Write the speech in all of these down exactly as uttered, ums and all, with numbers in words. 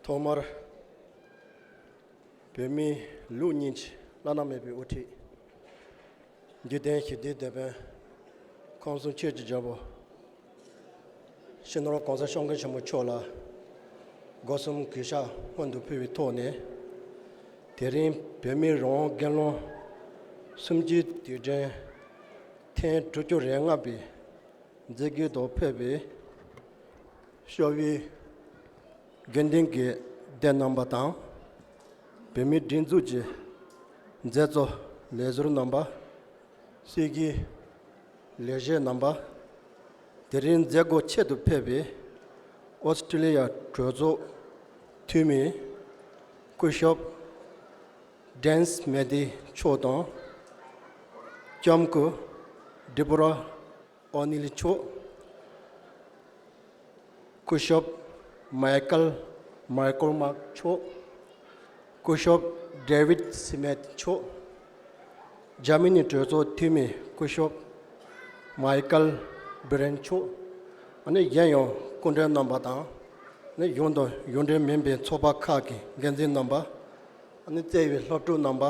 ཐོག་མར་བོད་མིའི་ལུགས་གཉིས་ཀྱི་བླ་ན་མེད་པའི་དབུ་ཁྲིད། འཇིག་རྟེན་ཞི་བདེའི་དེད་དཔོན། ཁམས་གསུམ་ཆོས་ཀྱི་རྒྱལ་པོ། སྤྱི་ནོར་༸གོང་ས་༸སྐྱབས་མགོན་ཆེན་པོ་མཆོག་ལ་སྒོ་གསུམ་གུས་ཕྱག་སྔོན་དུ་ཕུལ་བའི་ཐོག་ནས། དེ་རིང་བོད་མིའི་རང་དབང་སྒེར་ལངས་གསུམ་བཅུའི་དུས་དྲན་ཐེངས་དྲུག་ཅུ་རེ་ལྔ་པའི་མཛད་སྒོའི་ཐོག་ཕེབས་པའི་ཤོག་བུའི་དགེ་འདུན་གྱི་སྡེ་རྣམ་པ་དང་། བོད་མིའི་སྒྲིག་འཛུགས་ཀྱི་མཛད་གཙོ་ལས་ཟུར་རྣམ་པ། སྲིད་ཀྱི་ལས་བྱེད་རྣམ་པ། དེ་རིང་མཛད་སྒོ་ཆེད་དུ་ཕེབས་པའི་ཨོ་སི་ཀྲི་ལི་ཡ་གྲོས་ཚོགས་འཐུས་མི་སྐུ་ཞབས་ཌེན་སི་མེ་ཏི་མཆོག་དང་། ལྕམ་སྐུ་ཌི་བྷོ་ར་ཨོ་ནིལ་མཆོག། སྐུ་ཞབས་མའི་ཀལ་མར་ཀོལ་མག་མཆོག། སྐུ་ཞབས་ཌེ་ཝིད་སི་མེད་མཆོག། འཇར་མ་ནི་གྲོས་ཚོགས་འཐུས་མི་སྐུ་ཞབས་མའི་ཀལ་བི་རན་མཆོག། ཨ་ནི་གཞན་ཡང་སྐུ་མགྲོན་རྣམ་པ་དང་། ཨ་ནི་གཞུང་དང་གཞུང་འབྲེལ་མིན་པའི་ཚོགས་པ་ཁག་གི་འགན་འཛིན་རྣམ་པ། ཨ་ནི་བརྩེ་བའི་སློབ་ཕྲུག་རྣམ་པ།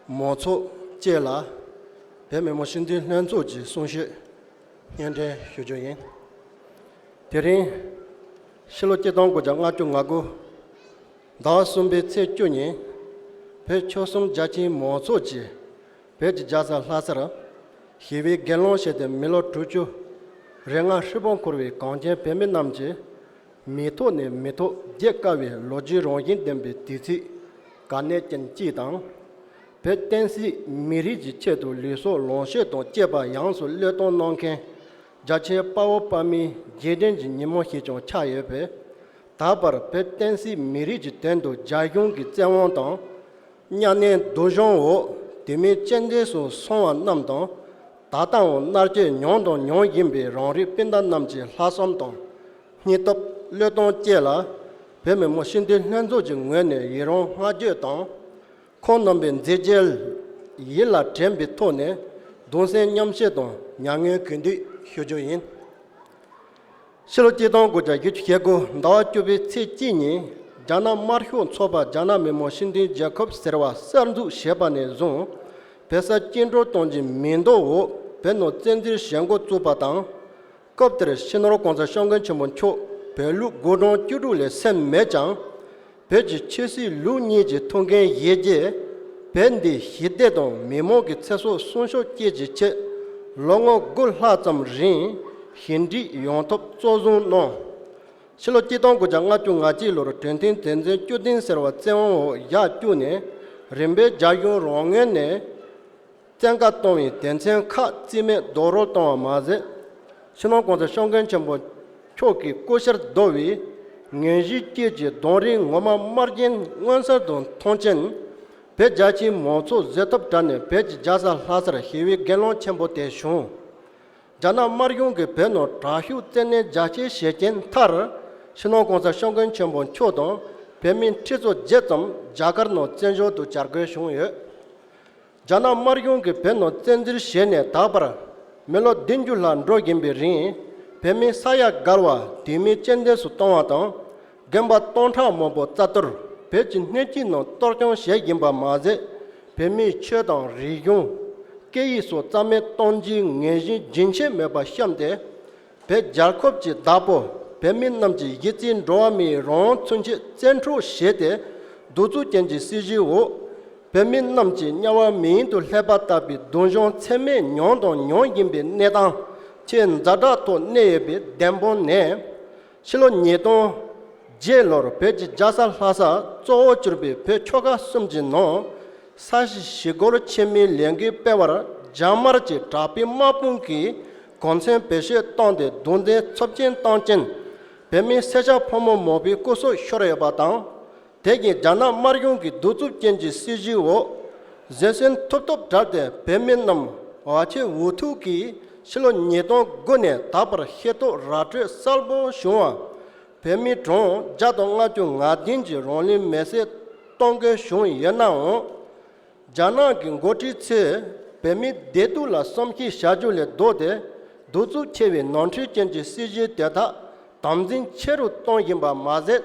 མང་ཚོགས་བཅས་ལ་བོད་མི་མང་སྤྱི་འཐུས་ལྷན་ཚོགས་ཀྱི་གསུང་བཤད་སྙན་སྒྲོན་ཞུ་རྒྱུ་ཡིན། དེ་རིང་ཕྱི་ལོ་ཆིག་སྟོང་དགུ་བརྒྱ་ལྔ་བཅུ་ང་དགུ་ཟླ་བ་གསུམ་པའི་ཚེས་བཅུ་ཉིན། བོད་ཆོལ་གསུམ་རྒྱ་ཆེའི་མང་ཚོགས་ཀྱིས་བོད་ཀྱི་རྒྱལ་ས་ལྷ་སར་ཞི་བའི་སྒེར་ལངས་བྱས་ཏེ་མི་ལོ་དྲུག་ཅུ་རེ་ལྔ་ཧྲིལ་པོ་འཁོར་བའི་གངས་ཅན་བོད་མི་རྣམས་ཀྱི་མིག་ཐོག་ནས་མིག་ཐོག་བརྗེད་དཀའ་བའི་ལོ་རྒྱུས་རང་བཞིན་ལྡན་པའི་དུས་ཚིགས་དཀའ་གནད་ཅན་གཅིག་དང་། བོད་བསྟན་སྲིད་མི་རིགས་ཀྱི་ཆེད་དུ་ལུས་སྲོག་ལོངས་སྤྱོད་དང་བཅས་པ་ཡོངས་སུ་བློས་གཏོང་གནང་མཁན་རྒྱ་ཆེའི་དཔའ་བོ་དཔའ་མོའི་རྗེས་དྲན་གྱི་ཉིན་མོ་ཞིག་ཀྱང་ཆགས་ཡོད་པས། ད་བར་བོད་བསྟན་སྲིད་མི་རིགས་ཀྱི་དོན་དུ་རྒྱ་གཞུང་གི་བཙན་དབང་དང་། གཉའ་གནོན་སྡུག་སྦྱོང་འོག་དུས་མིན་རྐྱེན་འདས་སུ་སོང་བ་རྣམས་དང་། ད་ལྟའང་མནར་གཅོད་མྱོང་དང་མྱོང་བཞིན་པའི་རང་རིགས་སྤུན་ཟླ་རྣམས་ཀྱི་ལྷག་བསམ་དང་། སྙིང་སྟོབས་བློས་གཏོང་བཅས་ལ་བོད་མི་མང་སྤྱི་འཐུས་ལྷན་ཚོགས་ཀྱི་ངོས་ནས་ཡི་རང་བསྔགས་བརྗོད་དང་། ཁོང་རྣམ་པའི་མཛད་རྗེས་ཡིད་ལ་དྲན་པའི་ཐོག་ནས་གདུང་སེམས་མཉམ་སྐྱེད་དང་མྱ་ངན་གུས་འདུད་ཞུ་རྒྱུ་ཡིན། ཕྱི་ལོ་ཆིག་སྟོང་དགུ་བརྒྱ་བཞི་བཅུ་ཞེ་དགུ་ཟླ་བ་བཅུ་པའི་ཚེས་གཅིག་ཉིན། རྒྱ་ནག་དམར་ཤོག་ཚོགས་པ་རྒྱ་ནག་མི་དམངས་སྤྱི་མཐུན་རྒྱལ་ཁབ་ཟེར་བ་གསར་འཛུགས་བྱས་པ་ནས་བཟུང་། བོད་ས་བཅིངས་འགྲོལ་གཏོང་རྒྱུའི་མིང་འདོགས་འོག་བོད་ནང་བཙན་འཛུལ་བྱེད་འགོ་བཙུགས་པ་དང་། སྐབས་དེར་སྤྱི་ནོར་༸གོང་ས་༸སྐྱབས་མགོན་ཆེན་པོ་མཆོག་བོད་ལུགས་དགུ་གྲངས་བཅུ་དྲུག་ལས་སད་མེད་ཀྱང་། བོད་ཀྱི་ཆོས་སྲིད་ལུགས་གཉིས་ཀྱི་ཐུགས་འགན་བཞེས་རྗེས། བོད་འདིའི་ཞི་བདེ་དང་མི་མང་གི་ཚེ་སྲོག་སྲུང་སྐྱོབ་བཅས་ཀྱི་ཆེད་ལོ་ངོ་དགུ་ལྷག་ཙམ་རིང་ཞི་འགྲིག་ཡོང་ཐབས་གཙོ་བཟུང་གནང་། ཕྱི་ལོ་ཆིག་སྟོང་དགུ་བརྒྱ་ལྔ་བཅུ་ང་གཅིག་ལོར་གྲོས་མཐུན་དོན་ཚན་བཅུ་བདུན་ཟེར་བ་བཙན་དབང་འོག་བཞག་བཅུག་ནས། རིམ་པས་རྒྱ་གཞུང་རང་ངོས་ནས་བཙན་བཀའ་གཏོང་བའི་དོན་ཚན་ཁག་རྩིས་མེད་རྡོག་རོལ་གཏོང་བ་མ་ཟད། སྤྱི་ནོར་༸གོང་ས་༸སྐྱབས་མགོན་ཆེན་པོ་མཆོག་གི་སྐུ་ཕྱྭར་བསྡུ་བའི་ངན་གཞི་བཅས་ཀྱི་གདོན་རིས་ངོ་མ་དམར་རྗེན་མངོན་གསལ་དུ་མཐོང་ཆེན། བོད་རྒྱ་ཆེའི་མང་ཚོགས་བཟོད་ཐབས་བྲལ་ནས་བོད་ཀྱི་རྒྱལ་ས་ལྷ་སར་ཞི་བའི་སྒེར་ལངས་ཆེན་པོ་དེ་བྱུང་། རྒྱ་ནག་དམར་གཞུང་གིས་བོད་ནང་དྲག་ཤུགས་བཙན་གནོན་རྒྱ་སྐྱེད་བྱེད་རྐྱེན་མཐར། སྤྱི་ནོར་༸གོང་ས་༸སྐྱབས་མགོན་ཆེན་པོ་མཆོག་དང་བོད་མི་ཁྲི་ཚོ་བརྒྱད་ཙམ་རྒྱ་གར་ནང་བཙན་བྱོལ་དུ་གྱར་དགོས་བྱུང་ཡོད། རྒྱ་ནག་དམར་གཞུང་གིས་བོད་ནང་བཙན་འཛུལ་བྱས་ནས་ད་བར་མི་ལོ་བདུན་ཅུ་ལྷག་འགྲོ་བཞིན་པའི་རིང་། བོད་མི་ས་ཡ་བརྒལ་བ་དུས་མིན་རྐྱེན་འདས་སུ་བཏང་བ་དང་། དགོན་པ་སྟོང་ཕྲག་མང་པོ་རྩ་གཏོར། བོད་ཀྱི་སྣོད་བཅུད་ནང་གཏོར་སྐྱོན་བྱེད་བཞིན་པ་མ་ཟད། བོད་མིའི་ཆོས་དང་རིག་གཞུང་། སྐད་ཡིག་སོགས་རྩ་མེད་གཏོང་རྒྱུའི་ངན་ཞེན་རྒྱུན་ཆད་མེད་པར་བཤམས་ཏེ། བོད་རྒྱལ་ཁབ་ཀྱི་བདག་པོ་བོད་མི་རྣམས་ཀྱི་གཞི་རྩའི་འགྲོ་བ་མིའི་རང་དབང་མཚོན་ཆེད་བཙན་འཕྲོག་བྱས་ཏེ། གདུག་རྩུབ་ཅན་གྱི་སྲིད་བྱུས་འོག་བོད་མི་རྣམས་ཀྱིས་དམྱལ་བ་མི་ཡུལ་དུ་སླེབས་པ་ལྟ་བུའི་སྡུག་སྦྱོང་ཚད་མེད་མྱོང་དང་མྱོང་བཞིན་པའི་གནས་སྟངས་ཆེས་ཛ་དྲག་ཐོག་གནས་ཡོད་པའི་བདེན་དཔང་ནས། ཕྱི་ལོ་ཉིས་སྟོང་བརྒྱད་ལོར་བོད་ཀྱི་རྒྱལ་ས་ལྷ་ས་གཙོ་བོར་གྱུར་པའི་བོད་ཆོལ་ཁ་གསུམ་གྱི་ནང་། ས་གཞི་ཞི་རྒོལ་ཆེན་མོའི་ལས་འགུལ་སྤེལ་བར་རྒྱ་དམར་གྱི་དྲག་པོའི་དམག་དཔུང་གིས་གོ་མཚོན་བེད་སྤྱོད་བཏང་སྟེ་རྡུང་རྡེག་ཚབས་ཆེན་བཏང་རྐྱེན། བོད་མི་སེར་སྐྱ་ཕོ་མོ་མང་པོའི་སྐུ་སྲོག་ཤོར་ཡོད་པ་དང་། དེ་བཞིན་རྒྱ་ནག་དམར་གཞུང་གི་གདུག་རྩུབ་ཅན་གྱི་སྲིད་བྱུས་འོག་བཟོད་བསྲན་ཐུབ་ཐོབ་བྲལ་ཏེ་བོད་མི་རྣམས་འོ་ཆེ་འུ་ཐུག་གིས་ཕྱི་ལོ་ཉིས་སྟོང་དགུ་ནས་ད་བར་ཤེས་རྟོགས་ར་སྤྲོད་གསལ་པོ་བྱུང་བ། བོད་མི་གྲངས་བརྒྱ་དང་ལྔ་བཅུ་ང་བདུན་གྱིས་རང་ལུས་མེར་སྲེག་གཏོང་དགོས་བྱུང་ཡོད་ནའང་། རྒྱ་ནག་གི་འགོ་ཁྲིད་ཚོས་བོད་མིའི་བདེ་སྡུག་ལ་བསམ་ཤེས་བྱ་རྒྱུ་ལས་ལྡོག་སྟེ། གདུག་རྩུབ་ཆེ་བའི་ནོར་འཁྲུལ་ཅན་གྱི་སྲིད་བྱུས་དེ་དག་དམ་འཛིན་ཆེ་རུ་གཏོང་བཞིན་པ་མ་ཟད།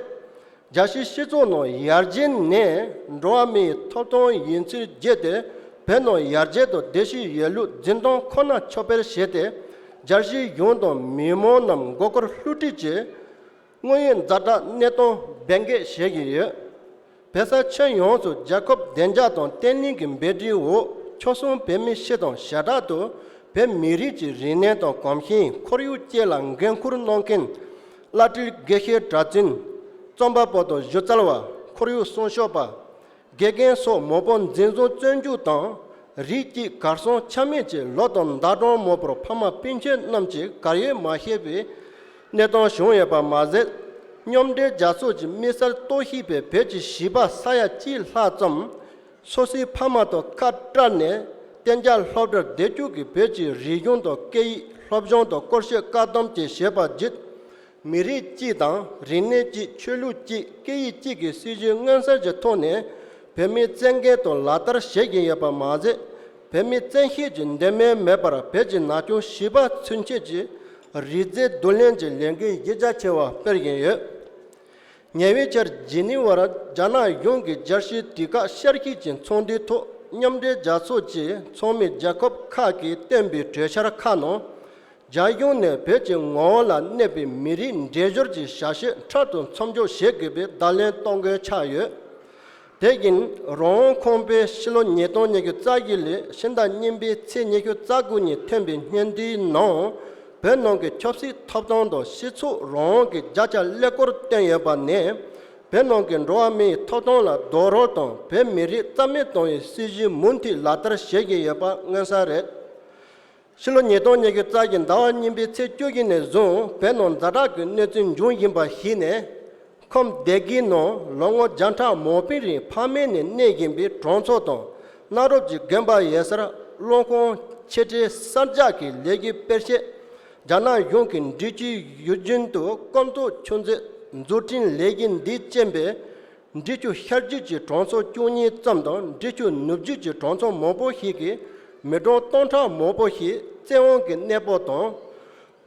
རྒྱལ་སྤྱིའི་སྤྱི་ཚོགས་ནང་ཡར་རྒྱས་ནས་འགྲོ་བ་མིའི་ཐོབ་ཐང་ཡིན་ཚུལ་བརྗོད་དེ། བོད་ནང་ཡར་རྒྱས་དང་བདེ་སྐྱིད་ཡོད་ལུགས་འཛིན་སྟངས་ཁོ་ན་ཁྱབ་སྤེལ་བྱས་ཏེ། རྒྱལ་སྤྱི་ཡོངས་དང་མི་མང་རྣམས་མགོ་སྐོར་བསླུ་བྲིད་ཀྱིས་དངོས་ཡོད་ཛ་དྲག་གནས་སྟངས་འབེན་གཏན་བྱེད་ཀྱི་ཡོད། བོད་ས་ཁྱོན་ཡོངས་སུ་རྒྱལ་ཁབ་བདེ་འཇགས་དང་བརྟན་ལྷིང་གི་འབོད་སྒྲའི་འོག་ཆོལ་གསུམ་བོད་མི་སྤྱི་དང་བྱེ་བྲག་ཏུ་བོད་མི་རིགས་ཀྱི་རིག་གནས་དང་གོམས་གཤིས་ཁོར་ཡུག་བཅས་ལ་འགན་འཁུར་གནང་མཁན་བླ་སྤྲུལ་དགེ་བཤེས་གྲྭ་བཙུན། རྩོམ་པ་པོ་དང་གཞི་རྩ་བ། ཁོར་ཡུག་སྲུང་སྐྱོབ་པ། དགེ་རྒན་སོགས་མང་པོ་འཛིན་བཟུང་བཙོན་འཇུག་དང་། རིགས་གཅིག་གར་སོང་ཆ་མེད་ཀྱི་ལོ་དང་ཟླ་གྲངས་མང་པོར་ཕ་མ་སྤུན་མཆེད་རྣམས་ཀྱིས་གར་ཡོད་མ་ཤེས་པའི་གནས་སྟངས་བྱུང་ཡོད་པ་མ་ཟད། མཉམ་འབྲེལ་རྒྱལ་ཚོགས་ཀྱི་དམིགས་བསལ་གཏོར་བཤིག་པས་བོད་ཀྱི་བྱིས་པ་ས་ཡ་གཅིག་ལྷག་ཙམ། སོ་སོའི་ཕ་མ་དང་ཁ་བྲལ་ནས་གཏན་འཇགས་སློབ་གྲྭར་བསྡད་བཅུག་གིས་བོད་ཀྱི་རིག་གཞུང་དང་སྐད་ཡིག་སློབ་སྦྱོང་དང་སྐོར་སྐྱོད་བཀག་སྡོམ་བཅས་བྱས་པ་བརྒྱུད། མི་རིགས་གཅིག་དང་རིག་གནས་གཅིག་ཆོས་ལུགས་གཅིག་སྐད་ཡིག་གཅིག་གི་སྲིད་བྱུས་མངོན་གསལ་གྱི་ཐོག་ནས་བོད་མིའི་བཙན་འགེལ་དང་ལག་བསྟར་བྱེད་ཀྱིན་ཡོད་པ་མ་ཟད། བོད་མིའི་བཙན་ཤེད་ཀྱི་འདུན་མ་མེད་པར་བོད་ཀྱི་ན་ཆུང་བྱིས་པ་ཚུན་ཆད་ཀྱིས་རིགས་རྫས་བསྡུ་ལེན་གྱི་ལས་འགུལ་གཞི་རྒྱ་ཆེ་བ་སྤེལ་བཞིན་ཡོད། ཉེ་བའི་ཆར་ཇི་ནི་ཝར་རྒྱ་ནག་གཞུང་གིས་རྒྱལ་སྤྱིའི་དུས་བཀག་ཤར་ཤུལ་གྱི་ཚོགས་འདུའི་ཐོག་མཉམ་འབྲེལ་རྒྱལ་ཚོགས་ཀྱི་ཚོགས་མི་རྒྱལ་ཁབ་ཁག་གིས་བཏོན་པའི་གྲོས་འཆར་ཁག་ནང་། རྒྱ་གཞུང་ནས་བོད་ཀྱི་ངོ་བོ་ལ་གནས་པའི་མི་རིགས་འདྲེས་སྦྱོར་གྱི་བྱ་སྤྱོད་འཕྲལ་དུ་མཚམས་འཇོག་བྱེད་དགོས་པའི་བརྡ་ལན་གཏོང་དགོས་ཆགས་ཡོད། དེ་བཞིན་རང་དབང་ཁང་པས་ཕྱི་ལོ་ཉིས་སྟོང་ཉི་ཤུ་རྩ་བཞི་ལོའི་ཕྱི་ཟླ་གཉིས་པའི་ཚེས་ཉི་ཤུ་རྩ་དགུ་ཉིན་ཐོན་པའི་སྙན་ཐོའི་ནང་བོད་ནང་གི་ཆབ་སྲིད་ཐོབ་ཐང་དང་སྤྱི་ཚོགས་རང་དབང་གི་བརྒྱ་ཆ་ཀླད་ཀོར་བཏོན་ཡོད་པ་ནས། བོད་ནང་གི་འགྲོ་བ་མིའི་ཐོབ་ཐང་ལ་རྡོག་རོལ་དང་བོད་མི་རིགས་རྩ་མེད་གཏོང་བའི་སྲིད་བྱུས་མུ་མཐུད་ལག་བསྟར་བྱེད་ཀྱི་ཡོད་པ་མངོན་གསལ་རེད། ཕྱི་ལོ་ཉིས་སྟོང་ཉི་ཤུ་རྩ་བཞི་ཟླ་བ་གཉིས་པའི་ཚེས་བཅུ་བཞི་ནས་བཟུང་བོད་ནང་ཛ་དྲག་གི་གནས་ཚུལ་འབྱུང་བཞིན་པ་ཞིག་ནས། ཁམས་སྡེ་དགུའི་ནང་ལོ་ངོ་བརྒྱ་ཕྲག་མང་པོའི་རིང་ཕ་མེས་ནས་གནས་བཞིན་པའི་གྲོང་ཚོ་དང་གནའ་རབས་ཀྱི་དགོན་པ་ཡོད་སར་གློག་ཁང་ཆེ་གྲས་གསར་རྒྱག་གི་ལས་འགུལ་སྤེལ་ཆེད། རྒྱ་ནག་གཞུང་གིས་འབྲི་ཆུའི་ཡུལ་རྒྱུན་དུ་སྐམ་ཐོག་ཆུ་མཛོད་འཛུགས་སྐྲུན་ལས་འགུལ་འདིས་རྐྱེན་པས། འབྲི་ཆུ་ཤར་རྒྱུད་ཀྱི་གྲོང་ཚོ་བཅུ་གཉིས་ཙམ་དང་འབྲི་ཆུ་ནུབ་རྒྱུད་ཀྱི་གྲོང་ཚོ་མང་པོ་ཞིག་གི་མི་གྲངས་སྟོང་ཕྲག་མང་པོ་ཞིག་བཙན་དབང་གི་གནས་སྤོ་དང་།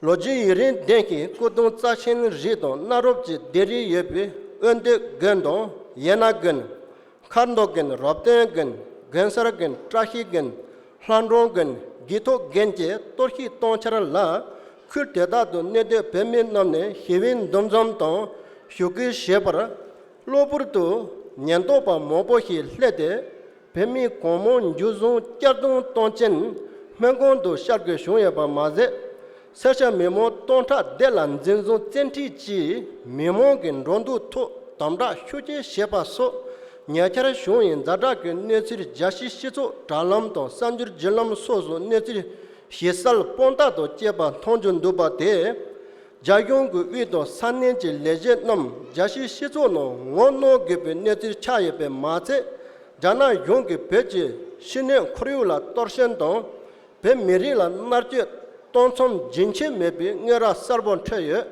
ལོ་རྒྱུས་ཡུན་རིང་ལྡན་ཞིང་སྐུ་གདུང་རྩ་ཆེན་རིགས་དང་གནའ་རབས་ཀྱི་ལྡེབས་རིས་ཡོད་པའི་དབོན་སྟོད་དགོན་དང་ཡེ་ན་དགོན། མཁར་མདོ་དགོན། རབ་བརྟན་དགོན། དགོན་གསར་དགོན། བཀྲ་ཤིས་དགོན། ལྷ་འབྲོང་དགོན། དགེ་ཐོག་དགོན་བཅས་གཏོར་བཤིག་གཏོང་འཆར་ལ་ཁུལ་དེ་དག་ཏུ་གནས་སྡོད་བོད་མི་རྣམས་ནས་ཞི་བའི་འདུ་འཛོམས་དང་ཞུ་སྐུལ་བྱས་པར། གློ་བུར་དུ་ཉེན་རྟོག་པ་མང་པོ་ཞིག་སླེབས་ཏེ། བོད་མི་གང་མང་འཇུ་བཟུང་གཅར་རྡུང་གཏོང་རྐྱེན་སྨན་ཁང་དུ་བསྐྱལ་དགོས་བྱུང་ཡོད་པ་མ་ཟད། སེར་སྐྱ་མི་མང་སྟོང་ཕྲག་བརྒལ་ལ་འཛིན་བཟུང་བཙན་ཁྲིད་ཀྱིས་མི་མང་གི་འགྲོ་འདུག་ཐོག་དམ་དྲག་ཤུགས་ཆེ་བྱས་པ་སོགས་ཉེ་ཆར་བྱུང་བའི་ཛ་དྲག་གི་གནས་ཚུལ་རྒྱལ་སྤྱིའི་སྤྱི་ཚོགས་དྲ་ལམ་དང་གསར་འགྱུར་བརྒྱུད་ལམ་སོགས་སུ་གནས་ཚུལ་ཞིབ་གསལ་དཔང་རྟགས་དང་བཅས་པ་མཐོང་རྒྱུ་འདུག་པ་དེས། རྒྱ་གཞུང་གི་དབུས་དང་ས་གནས་ཀྱི་ལས་བྱེད་རྣམས་རྒྱལ་སྤྱིའི་སྤྱི་ཚོགས་ནང་ངོ་གནོང་དགོས་པའི་གནས་ཚུལ་ཆགས་ཡོད་པས་མ་ཚད། རྒྱ་ནག་གཞུང་གིས་བོད་ཀྱི་ཕྱི་སྣོད་ཁོར་ཡུག་ལ་གཏོར་སྐྱོན་དང་། བོད་མི་རིགས་ལ་མནར་གཅོད་གཏོང་མཚམས་རྒྱུན་ཆད་མེད་པའི་དངོས་ར་གསལ་པོ་འཕྲོད་ཡོད།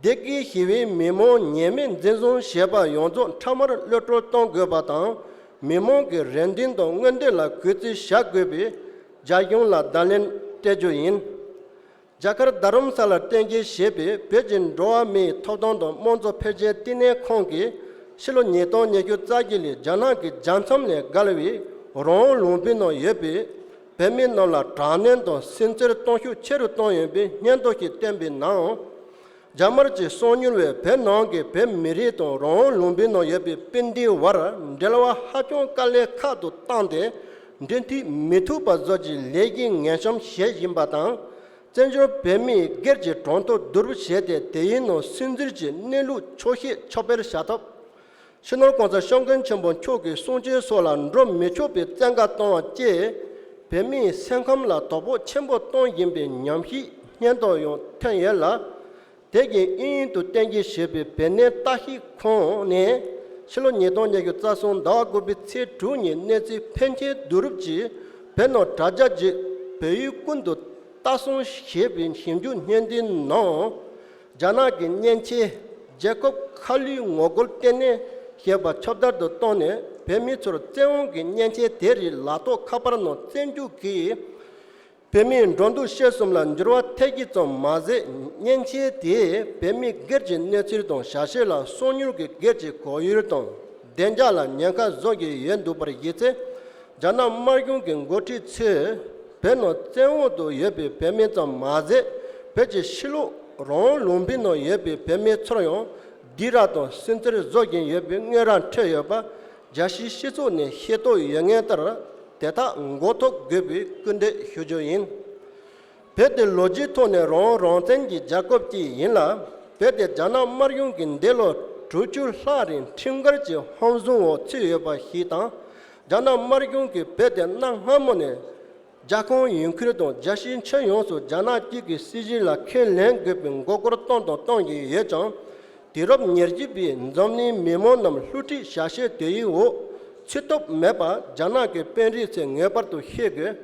སྡེ་དགུའི་ཞི་བའི་མི་མང་ཉེས་མེད་འཛིན་བཟུང་བྱས་པ་ཡོངས་རྫོགས་འཕྲལ་མར་གློད་བཀྲོལ་གཏོང་དགོས་པ་དང་། མི་མང་གི་རེ་འདུན་དང་མངོན་འདོད་ལ་གུས་བརྩི་བྱ་དགོས་པའི་རྒྱ་གཞུང་ལ་བརྡ་ལན་སྤྲད་རྒྱུ་ཡིན། རྒྱ་གར་རྡ་རམ་ས་ལར་རྟེན་གཞི་བྱས་པའི་བོད་ཀྱི་འགྲོ་བ་མིའི་ཐོབ་ཐང་དང་དམངས་གཙོ་འཕེལ་རྒྱས་བསྟི་གནས་ཁང་གིས་ཕྱི་ལོ་ཉིས་སྟོང་ཉི་ཤུ་རྩ་བཞི་ལོའི་རྒྱ་ནག་གི་རྒྱལ་མཚམས་ལས་བརྒལ་བའི་རང་དབང་ལུང་པའི་ནང་ཡོད་པའི་བོད་མི་རྣམས་ལ་དྲག་གནོན་དང་སུན་གཙེར་གཏོང་ཤུགས་ཆེ་རུ་བཏང་ཡོད་པའི་སྙན་ཐོ་ཞིག་བཏོན་པའི་ནང་། རྒྱ་དམར་གྱི་གསང་ཉུལ་བས་བོད་ནང་གི་བོད་མི་རིགས་དང་རང་དབང་ལུང་པའི་ནང་ཡོད་པའི་སྤུན་ཟླའི་བར་འབྲེལ་བ་ཧ་ཅང་དཀའ་ལས་ཁག་ཏུ་བཏང་སྟེ། འབྲེལ་མཐུད་མི་ཐུབ་པ་བཟོ་རྒྱུའི་ལས་ཀྱི་ངན་བྱམས་བྱེད་བཞིན་པ་དང་། བཙན་བྱོལ་བོད་མིའི་སྒེར་གྱི་གྲངས་ཐོ་བསྡུ་རུབ་བྱས་ཏེ། དེའི་ནང་སུན་གཙེར་གྱི་གནས་ལུགས་འཁྱོག་བཤད་ཁྱབ་སྤེལ་བྱ་ཐབས། སྤྱི་ནོར་༸གོང་ས་༸སྐྱབས་མགོན་ཆེན་པོ་མཆོག་གི་གསུང་ཆོས་སོགས་ལ་འགྲོ་མི་ཆོག་པའི་བཙན་བཀའ་བཏང་བ་བཅས། བོད་མིའི་སེམས་ཁམས་ལ་དོ་ཕོག་ཆེན་པོ་གཏོང་བཞིན་པའི་ཉམས་ཞིབ་སྙན་ཐོ་ཡང་ཐོན་ཡོད་ལ། དེ་གའི་དབྱིན་ཡུལ་དུ་རྟེན་གཞི་བྱས་པའི་བོད་གནས་ལྟ་ཞིབ་ཁང་ནས་ཕྱི་ལོ་ཉིས་སྟོང་ཉི་ཤུ་རྩ་གསུམ་ཟླ་བ་དགུ་པའི་ཚེས་དྲུག་ཉིན་གནས་ཚུལ་ཕལ་ཆེར་བསྡུ་རུབ་ཀྱིས། བོད་ནང་དྲ་རྒྱ་བརྒྱུད་བོད་ཡུལ་ཀུན་ཏུ་ལྟ་སྲུང་ཞེས་པའི་ཞིབ་འཇུག་སྙན་ཐོའི་ནང་། རྒྱ་ནག་གི་མཉེན་ཆས་རྒྱལ་ཁབ་ཁ་ལོའི་ངོ་རྒོལ་ལྟེ་གནས་ཞེས་པ་ཁྱབ་བརྡལ་དུ་བཏང་ནས། བོད་མི་ཚོར་བཙན་དབང་གིས་མཉེན་ཆས་དེ་རིགས་ལག་ཐོགས་ཁ་པར་ནང་བཙན་འཇུག་གིས། བོད་མིའི་འགྲོ་འདུག་སྤྱོད་གསུམ་ལ་འགྱུར་བ་ཐེབས་རྒྱུ་ཙམ་མ་ཟད། མཉེན་ཆས་དེས་བོད་མི་སྒེར་གྱི་གནས་ཚུལ་དང་བྱ་སྤྱོད་ལ་སོ་ཉུལ་གྱི་སྒེར་གྱི་གོ་ཡུལ་དང་བདེ་འཇགས་ལ་ཉེན་ཁ་བཟོ་གི་ཡོད་འདུག་པར་གཞིགས་ཚེ། རྒྱ་ནག་དམར་གཞུང་གི་འགོ་ཁྲིད་ཚོས་བོད་ནང་བཙན་འོག་ཏུ་ཡོད་པའི་བོད་མི་ཙམ་མ་ཟད། བོད་ཀྱི་ཕྱི་ལོགས་རང་ལུང་པའི་ནང་ཡོད་པའི་བོད་མི་ཚོར་ཡང་སྡིགས་ར་དང་སུན་གཙེར་བཟོ་བཞིན་ཡོད་པའི་དངོས་ར་འཕྲད་ཡོད་པ། རྒྱལ་སྤྱིའི་སྤྱི་ཚོགས་ནས་ཤེས་རྟོགས་ཡོད་ངེས་ལྟར། དེ་དག་འགོག་ཐབས་དགོས་པའི་སྐུལ་འདེད་ཞུ་རྒྱུ་ཡིན། བོད་དེ་ལོ་རྒྱུས་ཐོག་ནས་རང་རང་བཙན་གྱི་རྒྱལ་ཁབ་ཅིག་ཡིན་ལ། བོད་དེ་རྒྱ་ནག་དམར་གཞུང་གིས་འདས་ལོ་དྲུག་ཅུ་ལྷག་རིང་ཁྲིམས་འགལ་གྱི་ཧམ་བཟུང་འོག་ཚུད་ཡོད་པ་ཞིག་དང་། རྒྱ་ནག་དམར་གཞུང་གིས་བོད་དེ་གནའ་སྔ་མོ་ནས་རྒྱ་ཁོངས་ཡིན་ཁུལ་དང་། རྒྱལ་སྤྱིའི་ཁྱོན་ཡོངས་སུ་རྒྱ་ནག་གཅིག་གི་སྲིད་གཞི་ལ་ཁས་ལེན་དགོས་པའི་མགོ་སྐོར་བཏང་དང་གཏོང་བཞིན་ཡོད་ཀྱང་། དུས་རབས་ཉེར་གཅིག་པའི་འཛམ་གླིང་མི་མང་རྣམས་བསླུ་བྲིད་བྱ་བྱེད་དེའི་འོག་ཚུད་ཐབས་མེད་པ་རྒྱ་ནག་གི་དཔོན་རིགས་ཚོས་ངེས་པར་དུ་ཤེས་དགོས།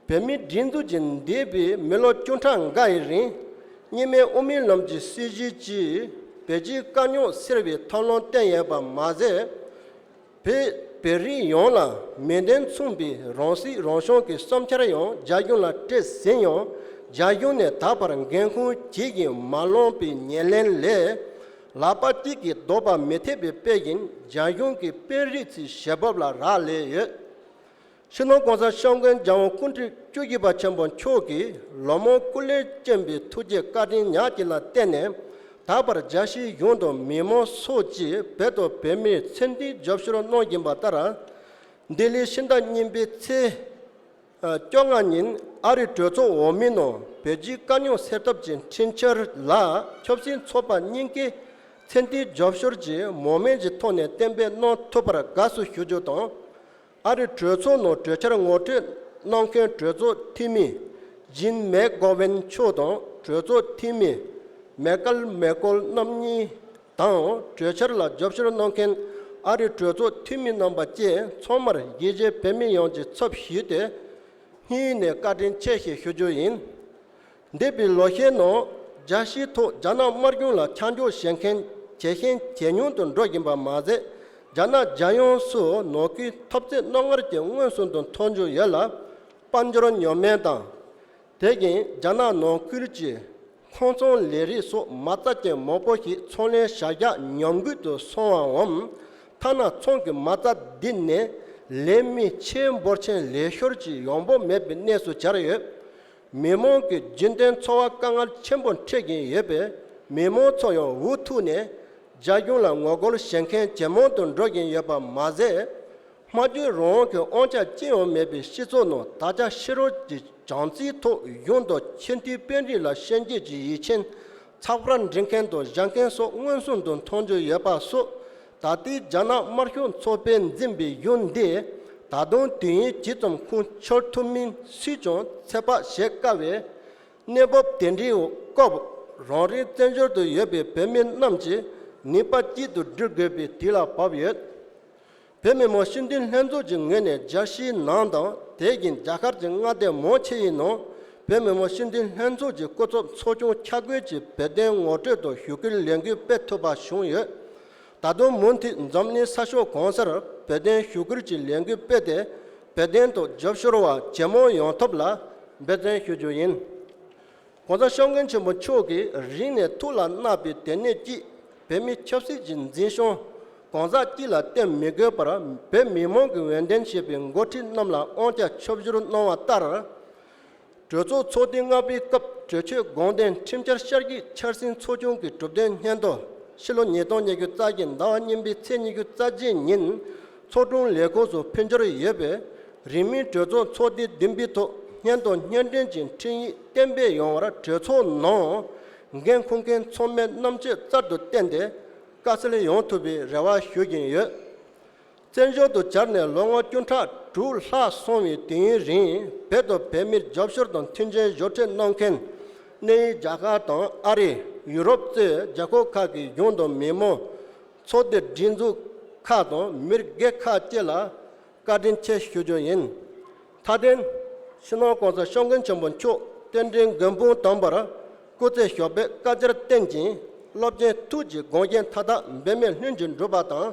བོད་མིའི་སྒྲིག་འཛུགས་ཀྱིས་འདས་པའི་མི་ལོ་བཅུ་ཕྲག་འགའ་ཡི་རིང་། གཉིས་སྨན་དབུ་མའི་ལམ་གྱི་སྲིད་བྱུས་ཀྱིས་བོད་སྤྱིའི་དཀའ་རྙོག་སེལ་བའི་ཐབས་ལམ་བསྟན་ཡོད་པ་མ་ཟད། བོད་བོད་རིགས་ཡོངས་ལ་མིང་དོན་མཚུངས་པའི་རང་སྲིད་རང་སྐྱོང་གི་བསམ་འཆར་ཡང་རྒྱ་གཞུང་ལ་སྤྲད་ཟིན་ཡང་། རྒྱ་གཞུང་ནས་ད་བར་འགན་ཁུར་ཇི་བཞིན་མ་བླངས་པའི་ཉེར་ལེན་ལས། ལག་པ་གཅིག་གིས་ལྡོག་པ་མི་ཐེག་པའི་དཔེ་བཞིན་རྒྱ་གཞུང་གི་དཔོན་རིགས་ཚོའི་བྱེད་བབ་ལ་རག་ལས་ཡོད། སྤྱི་ནོར་༸གོང་ས་༸སྐྱབས་མགོན་རྒྱལ་དབང་སྐུ་ཕྲེང་བཅུ་བཞི་པ་ཆེན་པོ་མཆོག་གིས་ལོ་མང་སྐུ་ལས་བསྐྱོན་པའི་ཐུགས་རྗེ་བཀའ་དྲིན་ཉག་གཅིག་ལ་བརྟེན་ནས། ད་བར་རྒྱལ་སྤྱིའི་གཞུང་དང་མི་མང་སོགས་ཀྱིས་བོད་དང་བོད་མིར་མཚན་མཐུན་རྒྱབ་སྐྱོར་གནང་བཞིན་པ་ལྟར། འདི་ལོའི་ཕྱི་ཟླ་གཉིས་པའི་ཚེས་བཅོ་ལྔ་ཉིན་ཨ་རིའི་གྲོས་ཚོགས་འོག་མའི་ནང་བོད་སྤྱིའི་དཀའ་རྙོག་སེལ་ཐབས་ཀྱི་འཕྲིན་བཅར་ལ་ཆབ་སྲིད་ཚོགས་པ་གཉིས་ཀས་མཚན་མཐུན་རྒྱབ་སྐྱོར་གྱིས་མང་མོས་ཀྱི་ཐོག་ནས་གཏན་འབེབས་གནང་ཐུབ་པར་དགའ་བསུ་ཞུ་རྒྱུ་དང་། ཨ་རིའི་གྲོས་ཚོགས་ནང་གྲོས་འཆར་ངོ་སྤྲོད་གནང་མཁན་གྲོས་ཚོགས་འཐུས་མི་ཇིན་མེག་གོ་ཝན་མཆོག་དང་གྲོས་ཚོགས་འཐུས་མི་མེ་ཀལ་མེ་ཀོལ་རྣམ་གཉིས་དང་། གྲོས་འཆར་ལ་རྒྱབ་སྐྱོར་གནང་མཁན་ཨ་རིའི་གྲོས་ཚོགས་འཐུས་མི་རྣམ་པ་བཅས་ཚང་མར་གཞིས་བྱེས་བོད་མི་ཡོངས་ཀྱི་ཚབ་ཞུས་ཏེ། སྙིང་ནས་བཀའ་དྲིན་ཆེ་ཞེས་ཞུ་རྒྱུ་ཡིན། འདས་པའི་ལོ་ཤས་ནང་རྒྱལ་སྤྱིའི་ཐོག་རྒྱ་ནག་དམར་གཞུང་ལ་ཆ་འཇོག་བྱེད་མཁན་ཇེ་ཞན་ཇེ་ཉུང་དུ་འགྲོ་བཞིན་པ་མ་ཟད། རྒྱ་ནག་རྒྱལ་ཡོངས་སུ་ནང་ཁུལ་འཐབ་རྩོད་རྣོ་ངར་གྱིས་མངོན་སུམ་དུ་མཐོང་རྒྱུ་ཡོད་ལ། དཔལ་འབྱོར་ཉམས་དམན་དང་། དེ་བཞིན་རྒྱ་ནག་ནང་ཁུལ་གྱི་ཁང་ཚན་ལས་རིགས་སོགས་མ་རྩ་ཅན་མང་པོ་ཞིག་ཚོང་ལས་བྱ་གཞག་ཉམས་རྒུད་དུ་སོང་བའམ། ཐ་ན་ཚོང་གི་མ་རྩ་འདི་ནས་ལས་མི་ཆེས་འབོར་ཆེན་ལས་ཤོར་གྱི་ཡོང་འབབ་མེད་པའི་གནས་སུ་གྱར་ཡོད། མི་མང་གི་རྒྱུན་ལྡན་འཚོ་བ་དཀའ་ངལ་ཆེན་པོ་འཕྲད་བཞིན་ཡོད་པས། མི་མང་ཚོ་ཡང་འུ་ཐུག་ནས་རྒྱ་གཞུང་ལ་ངོ་རྒོལ་བྱེད་མཁན་ཇེ་མང་དུ་འགྲོ་བཞིན་ཡོད་པ་མ་ཟད། སྨྲ་བརྗོད་རང་དབང་གི་དབང་ཆ་ཅི་ཡང་མེད་པའི་སྤྱི་ཚོགས་ནང་དར་ཆ་ཕྱི་རོལ་གྱི་བྱམས་བརྩེའི་ཐོག་གཞུང་དང་སྤྱི་འཐུས་དཔོན་རིགས་ལ་ཞལ་འཛུམ་གྱི་ཡིད་ཆེན་ཚགས་པར་འབྲི་མཁན་དང་བཞག་མཁན་སོགས་མངོན་སུམ་དུ་མཐོང་རྒྱུ་ཡོད་པ་སོགས། ད་ལྟའི་རྒྱ་ནག་དམར་ཤོག་ཚོགས་པས་འཛིན་པའི་གཞུང་འདིས་ད་དུང་དུས་ཡུན་ཇི་ཙམ་ཁུངས་འཁྱོལ་ཐུབ་མིན་སུས་ཀྱང་ཚོད་དཔག་བྱེད་དཀའ་བས། གནས་བབ་དེ་འདྲའི་སྐབས་རང་རེའི་བཙན་བྱོལ་དུ་ཡོད་པའི་བོད་མི་རྣམས་ཀྱིས་ནུས་པ་གཅིག་ཏུ་སྒྲིལ་དགོས་པའི་དུས་ལ་བབ་ཡོད། བོད་མི་མང་སྤྱི་འཐུས་ལྷན་ཚོགས་ཀྱི་ངོས་ནས་རྒྱལ་སྤྱིའི་ནང་དང་དེ་བཞིན་རྒྱ་གར་གྱི་མངའ་སྡེ་མང་ཆེ་བའི་ནང་བོད་མི་མང་སྤྱི་འཐུས་ལྷན་ཚོགས་ཀྱི་སྐུ་ཚབ་ཚོགས་ཆུང་ཆ་བགོས་ཀྱིས་བོད་དོན་ངོ་སྤྲོད་དང་ཞུ་སྐུལ་ལས་འགུལ་སྤེལ་ཐུབ་པ་བྱུང་ཡོད། ད་དུང་མུ་མཐུད་འཛམ་གླིང་ས་ཕྱོགས་གང་སར་བོད་དོན་ཞུ་སྐུལ་གྱི་ལས་འགུལ་སྤེལ་ཏེ་བོད་དོན་དུ་རྒྱབ་སྐྱོར་བ་ཇེ་མང་ཡོང་ཐབས་ལ་འབད་བརྩོན་ཞུ་རྒྱུ་ཡིན། ༸གོང་ས་༸སྐྱབས་མགོན་ཆེན་པོ་མཆོག་གིས་རིང་ནས་ཐུགས་ལ་བརྣག་པའི་དེ་ནས་ཀྱིས་བོད་མིའི་ཆབ་སྲིད་ཀྱི་འཛིན་སྐྱོང་གང་ཟག་གཅིག་ལ་བརྟེན་མི་དགོས་པར་བོད་མི་མང་གི་འོས་འདེམས་བྱས་པའི་འགོ་ཁྲིད་རྣམས་ལ་དབང་ཆ་ཕྱོགས་བསྒྱུར་གནང་བ་ལྟར། གྲོས་ཚོགས་ཚོགས་དུས་ལྔ་པའི་སྐབས་གྲོས་ཆོད་དགོངས་དོན་ཁྲིམས་འཆར་བསྐྱར་བརྗེའི་འཆར་ཟིན་ཚོགས་ཆུང་གི་གྲུབ་དོན་སྙན་ཐོ་ཕྱི་ལོ་ཉིས་སྟོང་ཉི་ཤུ་རྩ་བཞི་ཟླ་བ་གཉིས་པའི་ཚེས་ཉི་ཤུ་རྩ་གཅིག་ཉིན་ཚོགས་དྲུང་ལས་ཁུངས་སུ་ཕུལ་འབྱོར་ཡོད་པས། རིང་མིན་གྲོས་ཚོགས་ཚོགས་དུས་བདུན་པའི་ཐོག་སྙན་ཐོ་སྙན་སྒྲོན་གྱི་འཕྲིན་ཡིག་གཏན་འབེབས་ཡོང་བར་གྲོས་ཚོགས་ནང་འགན་འཁུར་མཁན་ཚང་མས་རྣམ་དཔྱོད་གསར་དུ་བསྟན་ཏེ་དཀའ་སེལ་ཡོང་ཐུབ་པའི་རེ་བ་ཞུ་བཞིན་ཡོད། བཙན་བྱོལ་དུ་གྱར་ནས་ལོ་ངོ་བཅུ་ཕྲག་དྲུག་ལྷག་སོང་བའི་དུས་ཡུན་རིང་བོད་དང་བོད་མིར་རྒྱབ་སྐྱོར་དང་མཐུན་རྐྱེན་སྦྱོར་སྤྲོད་གནང་མཁན་གནས་ཡུལ་རྒྱ་གར་དང་ཨ་རི། ཡུ་རོབ་གཙོས་རྒྱལ་ཁབ་ཁག་གི་གཞུང་དང་མི་མང་། ཚོགས་སྡེ་སྒྲིག་འཛུགས་ཁག་དང་མི་སྒེར་ཁག་བཅས་ལ་བཀའ་དྲིན་ཆེ་ཞུ་རྒྱུ་ཡིན། མཐའ་དོན། སྤྱི་ནོར་༸གོང་ས་༸སྐྱབས་མགོན་ཆེན་པོ་མཆོག་རྟེན་འབྲེལ་མགོན་དཔུང་དམ་པར་སྐུ་ཚེ་ཞབས་པད་བསྐལ་བརྒྱར་བརྟན་ཅིང་རླབས་ཆེན་ཐུགས་ཀྱི་དགོངས་བཞེད་མཐའ་དག་འབད་མེད་ལྷུན་གྱིས་འགྲུབ་པ་དང་།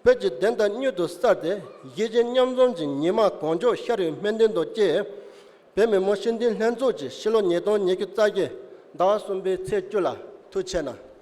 བོད་ཀྱི་བདེན་མཐའ་མྱུར་དུ་གསལ་ཏེ་གཞིས་བྱེས་མཉམ་འཛོམས་ཀྱི་ཉི་མ་གང་མགྱོགས་ཤར་བའི་སྨོན་འདུན་དང་བཅས། བོད་མི་མང་སྤྱི་འཐུས་ལྷན་ཚོགས་ཀྱིས་ཕྱི་ལོ་ཉིས་སྟོང་ཉི་ཤུ་རྩ་བརྒྱད་ཟླ་བ་གསུམ་པའི་ཚེས་བཅུ་ལ་ཐུགས་ཆེ་གནང་